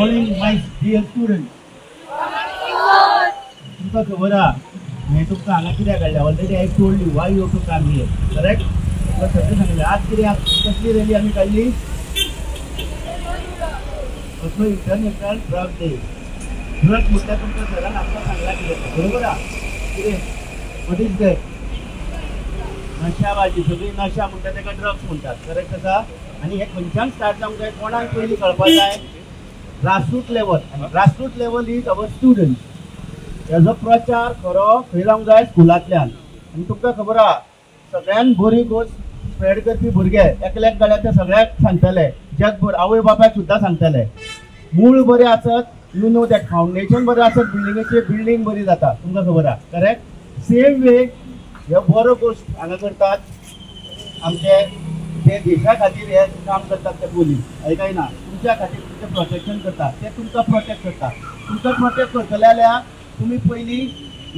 Morning my dear student. तुमकां खबर आहा हांवें तुमकां हांगा कित्याक हाडलें? Already I told you why you to come here, correct? तुमकां सगळें सांगलें. आज कितें कसली रॅली आमी काडली? कसलो इंटरनॅशनल ड्रग डे. ड्रग म्हटल्यार तुमकां सरान आमकां सांगलां कितें, बरोबर आहा? कितें, what is that? नशाबाजी. सगळी नशा म्हणटा ताका ड्रग्स म्हणटात, करेक्ट आसा? आनी हें खंयच्यान स्टार्ट जावंक जाय, कोणाक पयलीं कळपाक जाय? Grassroot level. Grassroot level is our student. हेजो प्रचार खरो खंय जावंक जाय? स्कुलांतल्यान. आनी तुमकां खबर आहा सगळ्यान बरी गोश्ट स्प्रेड करपी भुरगे एकल्याक जाल्यार ते सगळ्याक सांगतले, जगभर आवय बापायक सुद्दां सांगतले. मूळ बरें आसत, you know that foundation बरें आसत बिल्डिंगेचें, बिल्डींग बरी जाता, तुमकां खबर आहा, करेक्ट? सेम वे हे बरो गोश्ट हांगा करतात आमचे जे देशा खातीर हे काम करतात ते पोलीस, हय ना? तुमच्या खातीर तुमचें प्रोटेक्शन करता, ते तुमकां प्रोटेक्ट करता. तुमकां प्रोटेक्ट करतले जाल्यार तुमी पयलीं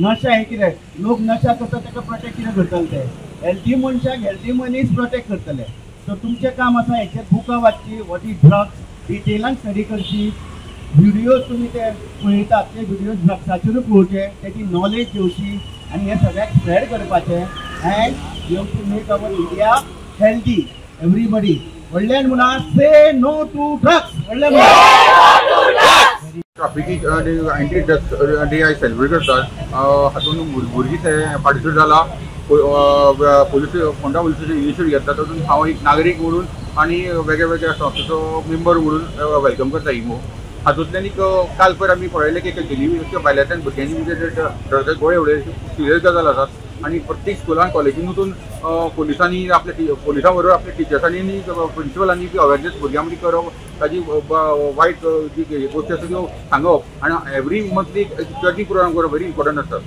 नशा हें कितें, लोक नशा करता ताका प्रोटेक्ट कितें करतले? ते हेल्दी मनशाक हेल्दी मनीस प्रोटेक्ट करतले. सो तुमचें काम आसा हेचेर बुकां वाचची, what is drugs डिटेलान स्टडी करची, व्हिडियोज तुमी ते पळयतात ते व्हिडियोज ड्रग्साचेरूय पळोवचे, तेची नॉलेज घेवची आनी हें सगळ्याक स्प्रेड करपाचें. And you have to make our India healthy. Everybody व्हडल्यान म्हणा, से नो टू ड्रग्स. व्हडल्यान म्हणा. ट्राफिकी एंटी ड्रग्स डे आयज सेलिब्रेट करतात. हातूंत भुरगीं पार्टिसिपेट जाला. पोलीस फोंडा पोलिसाचे इनिशिएटीव घेतला, तातूंत हांव एक नागरीक म्हणून आनी वेगळ्या वेगळ्या संस्थेचो मेंबर म्हणून welcome करता ही मूव. हातूंतल्यान एक काल पयर आमी पळयलें की डिलिव्हरी भायल्यांतल्यान भुरग्यांनी म्हणजे ड्रग्साचे गोळे उडयले, खूब सिरियस गजाल आसात. आनी प्रत्येक स्कुलान कॉलेजीन वचून पोलिसांनी आपल्या पोलिसां बरोबर आपल्या टिचर्सांनी आनी प्रिंसिपलांनी बी अवेरनेस भुरग्यां मदीं करप, ताजी वायट जी गोश्टी आसा त्यो सांगप आनी एवरी मंथली चॅकिंग प्रोग्राम करप व्हेरी इम्पॉर्टंट आसता.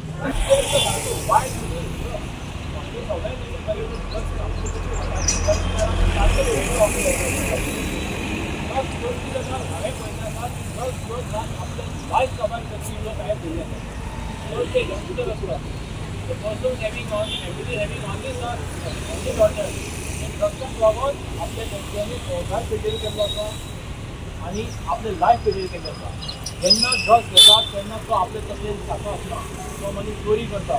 The person having only, everybody having only son, only daughter. ड्रग्साक लागून आपल्या तेंच्यांनी संवसार पेटेल केल्लो आसा आनी आपलें लायफ पेटेल केल्लें आसा. जेन्ना ड्रग्स घेतात तेन्ना तो आपले तकलेन सारको आसना, तो मागीर चोरी करता,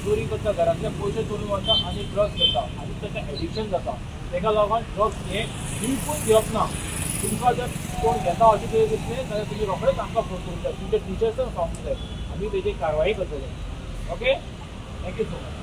चोरी करता, घरांतले पयशे चोरून व्हरता आनी ड्रग्स घेता आनी ताचें एडिक्शन जाता. ताका लागून ड्रग्स हें बिलकूल घेवप ना. तुमकां जर कोण घेता अशें कितें दिसलें जाल्यार तुमी रोखडेच आमकां फोन करूंक जाय, तुमच्या टिचर्सांक सांगूंक जाय, आमी तेजेर कारवाई करतले. Okay, thank you so much.